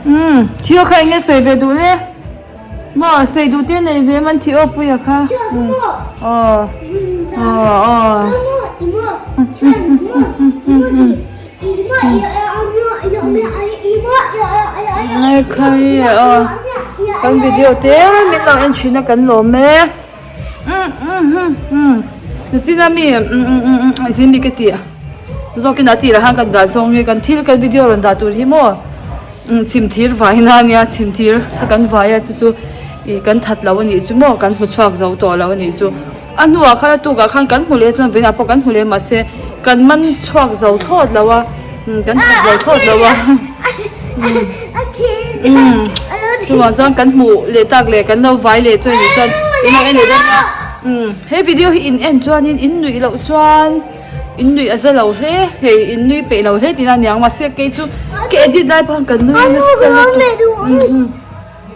Umm Theo kha enge sawi ve duh le? Maw sawi duh te nei ve man Theo puia kha. Aw aw aw. Khai aw kan video te min lo en thin a kan lawm e. Nichina mi zin mi ka tih zawkin a tih lah khan kan dah zawng hi kan thil kan video rawn dah tur hi maw chhim thir vai na ania chhim thir kha kan vai a chu chu ih kan that lo a nih chu maw kan hmu chhuak zo tawh lo a nih chu a hnuah khan a tukah khan kan hmu leh chuan vawiinah pawh kan hmu leh mahse kan man chhuak zo thlawt lo a kan that zo thlawt lo a. Umm chuvang chuan kan hmuh leh tak leh kan lo vai leh chu anih chuan in lo en leh dawn nia umm he video hi in en chuanin in nuih loh chuan in nuih a za lo hle hei in nui peih lo hle tihna aniang mahse kei chu ka edit lai pawh kan nui nasa lutuk umm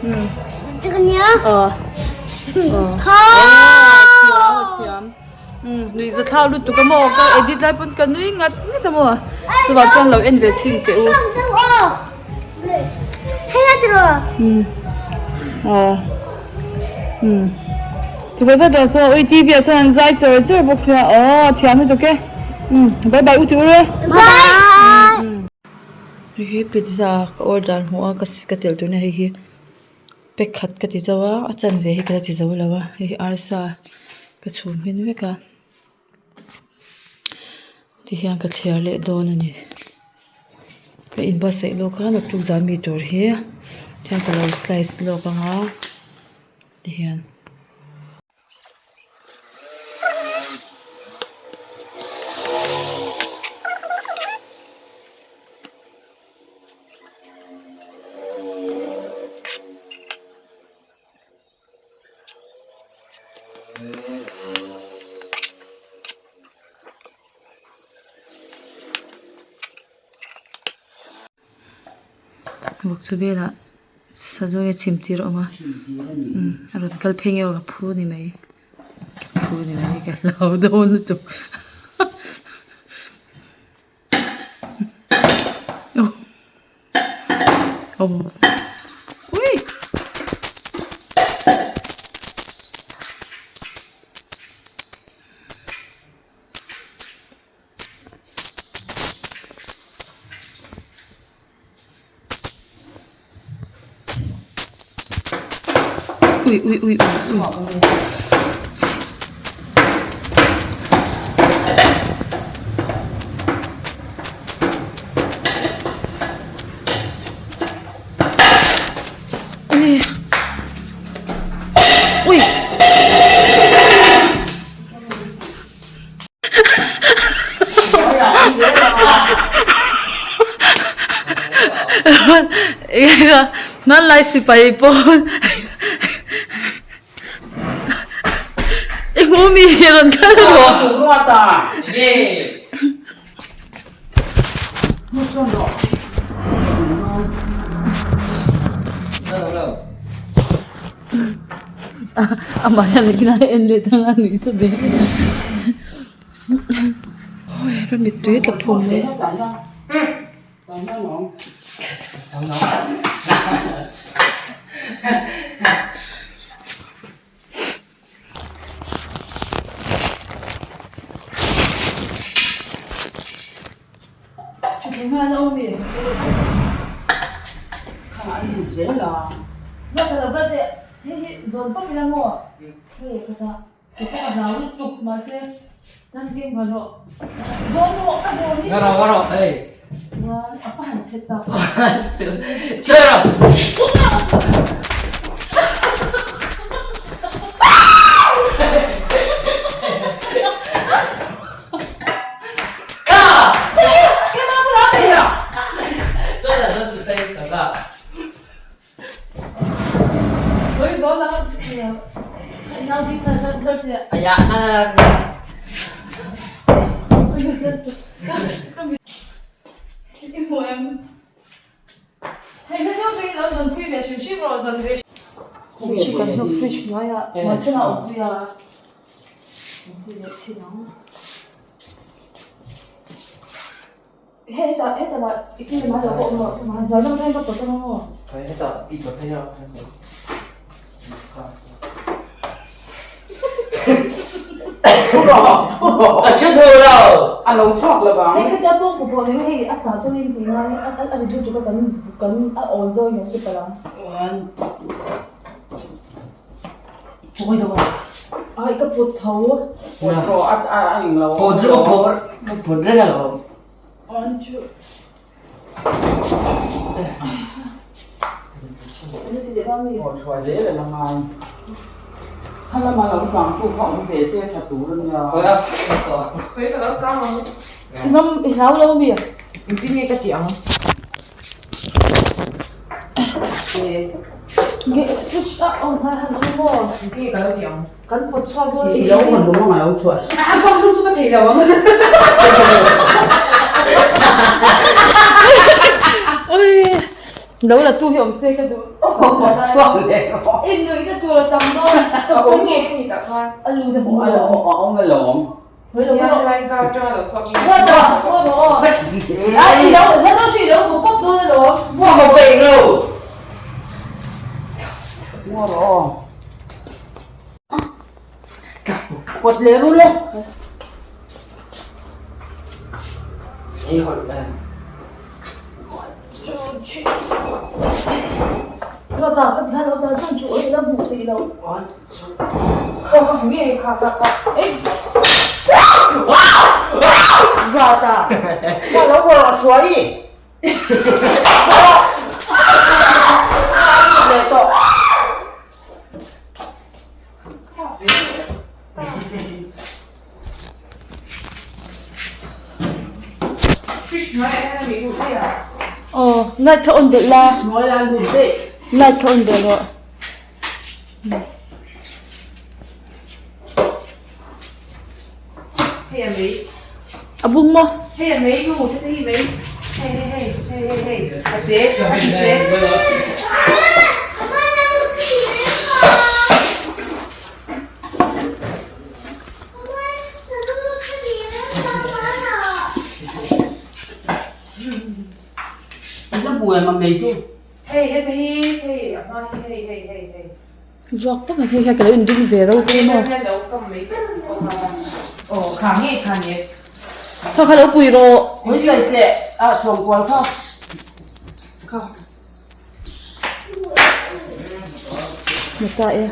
umm aw aw thiam a thiam. Umm nui za thlau lutuk a maw ka edit lai pawn ka nui ngat ngat a maw chuvang chuan lo en ve chhin teh u umm aw umm ti vat vat rawh chuan ui tv ah sawn an zai char char bawk sia aw thiam lutuk e umm bye bye u ti ur e hei hi pizza ka order hmuh a ka telh tur nia hei hi. Pack khat ka ti zo a a chanve hi ka la ti zo lo a hei hi arsa ka chhum hmin vek a tihian ka thliar leh dawn a ni ka inbuatsaih lawk a naktuk zan mi tur hi tihian ka lo slice lawk ang a tihian. Vawk chu velah sazawi a chim tir a awm a a rawn kal phei nge aw ka phu ni mai phu ni mai ka hlau dawn lutuk. Ui ui ui ui ui ui. Hmanlai sipai pawh i hmu mi hi rawn kal rawh. Amah hian a en leh thang a nuih sa ve awi ka mittui tla phum mai. Hei hetah hetah mah i thil lam ah lo awm rawh hnuai lam atangin ka pawt ang aw. Hei hetah i pawt phei a. Ka chhu thu lo. A lo chhuak lo vang. Hei khatia pawng pawh pawh nei hei a hnah tawlin ti ngai a a ri lutuk a kan kan a awn zawng in kan ti palh ang. One Chawi deuh a. Ai ka pawt tho. Pawt rawh a a eng lo. Pawt chu ka pawt ka pawt reng alawm. One two. Aw chhuah zel a la ngai. Kha lama lo chang tu kha awm ve se tha tur a nia. Khawi ka lo chang ang. Ngam i hlau lo mi? Engtin nge ka tih ang? Nge switch a on hmai han awm maw? Engtin nge ka lo tih ang? Kan pawt chhuak dawn I lo hawn lung ang a lo chhuah. A hawn lung chu ka thei lo ang. Ui lo la tu hi awm se ka duh. Chhuak leh rawh. I nuih na tur a tam dawn. Ka awm nge ka ni tak khan. A lu te hmuh a awm alawm. Nia helai kar atanga lo chhuak in. A i lo hla chu i lo hmu pawp dawn alawm. Mua ho peih lo. Mua rawh aw. Pawt leh ru le. Ei hawlh le. Ruata ka ti lo ta zan chu oi la hmuh theih loh. Aw ka hmu ngei kha kha kha. Ruata. Kha lo vawrh a hruai. Leh tawh. Aw light kha on belh la light kha on belh rawh. A bung maw? Vuak pawp mai hei hian ka lo inring ve ropui maw kha kha lo pui rawh ni ta e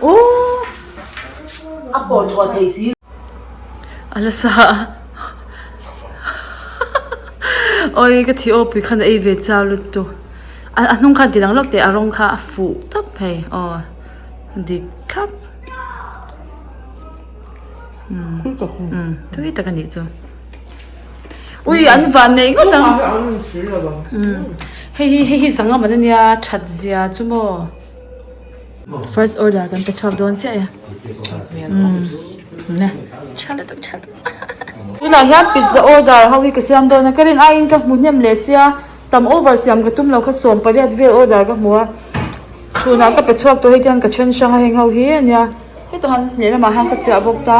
aww. A la sa a awi ka thi aw pui khan a ei ve chau lutuk a a hnung khan ti lang lawk teh a rawng kha a fuh tawp hei aw dik thlap umm tui tak a nih chu ui an van nei ngawt ang umm hei hi hei hi zanga man ania that zia chu maw. First order kan pe chhuak dawn chiah e. Umm tha lutuk tha lutuk. Tunah hian pizza order ho hi ka siam dawn a ka rin aiin ka hmu hnem leh sia tam over siam ka tum lo kha 18 vel order ka hmu a chhunah ka pe chhuak tawh hei tiang ka then hrang a heng ho hi ania hetah han lehlamah hian ka chiah bawk ta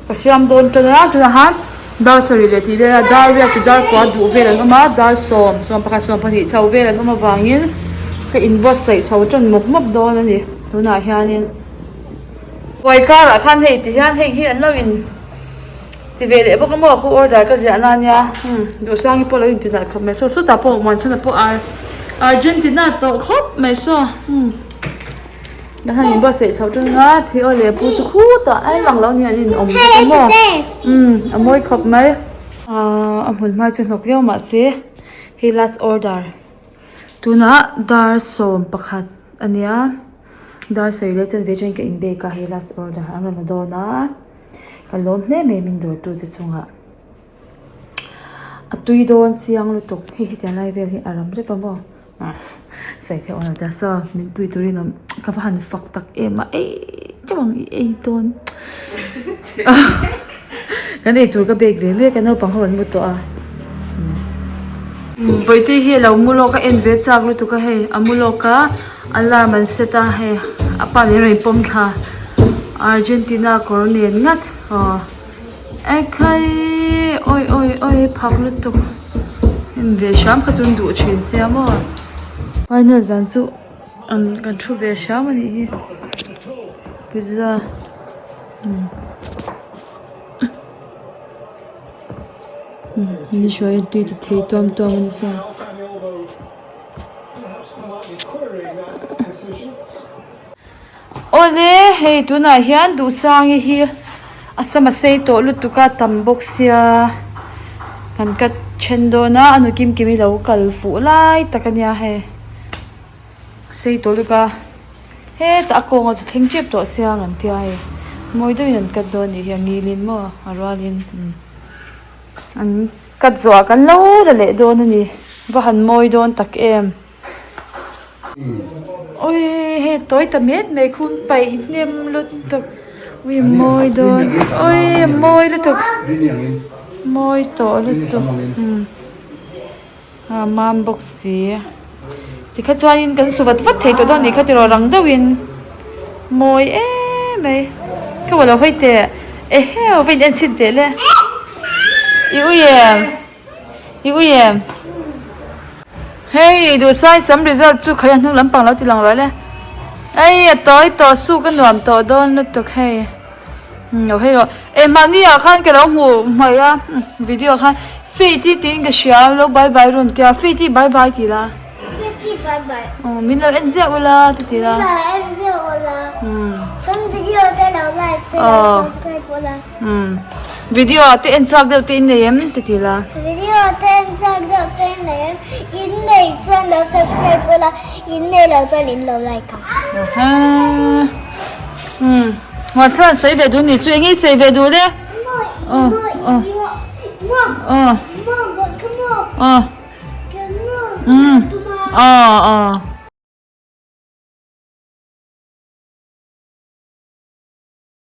ka siam dawn tan a tunah han dar sarih leh tih vel a dar riat chu dar kua duh vel an awm a dar sawm 11 12 chho vel an awm avangin ka inbuatsaih chho tan mawp mawp dawn a ni tunah hianin buai karah khan hei ti hian hei hi an lo in ti ve leh bawk a maw khu order ka ziah na ania umm duhsangi pawh lo in ti nalh khawp mai saw sawtah pawh muanchhana pawh ar Argentina tawh khawp mai saw umm. Tah hian inbuatsaih chhoh tang a thi aw leh pu chu khutah a lang lo ni an in awm bawk a maw umm a mawi khawp mai ahh a hmun hma chu hnawk viau mahse hei last order tunah dar 11 a nia dar sarih leh chanve atangin ka inbake a hei last order an rawn la dawn a ka lawm hle mai min dawr tu te chungah a tui dawn chiang lutuk hei hetiang lai vel hi a ram rep a maw. Sawi theih awm lo ta saw min pui turin awm ka va han fak tak em a ei teuh ang i ei dawn kan ei tur ka bake ve mek a naupang ho an mu tawh a bawihte hi a lo mu lawk a en ve chak lutuk a hei a mu lawk a alarm an set a hei a pa nen a rawn pawm thla Argentina kawr nen ngat aw. Ekhai awi awi awi phak lutuk en ve hram kha chu an duh thin sia maw. Final zan chu an kan thu ve hram a nih hi pizza umm umm ni hruai a tui ti thei tuam tuam a ni sa. Awle hei tunah hian Duhsangi hi a sam a sei tawh lutuk a tam bawk sia kan cut then dawn a a nu kim kim hi lo kal fuh lai tak a nia hei a sei tawh lutuk a hetah a kawng a chu thleng tep tawh sia an tia hei mawi deuhin an cut dawn a nih hi a ngilin maw a rualin umm an cut zawhah kan lo la leh dawn a ni va han mawi dawn tak em. Ui hei tawi ta met mai khum paih hnem lutuk ui mawi dawn ui a mawi lutuk mawi tawh lutuk umm a mam bawk si tikha chuanin kan su vat vat thei tawh dawn a nih kha tiraw rang deuhin mawi em mai ka lo hawi teh eheu va in en chhin teh le i ui em. I ui em? Hei duhsai sam result chu khaih a hnung lampang lo ti lang rual e. Ei a tawi tawh suk a nuam tawh dawn lutuk hei. Umm lo hei rawh. Eh mahni ah khan ka lo hmuh hmaih a video khan Faith i tiin ka hria lo bye bye run tia Faith i bye bye ti la. Faith i bye bye. Aw min lo en ziah ula ti ti la. Min lo en ziah ula. Umm. Kan video te lo like te lo subscribe ula. Umm video ah te en chak deuh te in nei em ti ti la. Video ah te en chak deuh te in nei em in nei chuan lo subscribe ula in nei lo chuan in lo like ang. Aha umm huan chuan sawi ve duh ni chu enge i sawi ve duh le aw aw aw aw umm aw aw.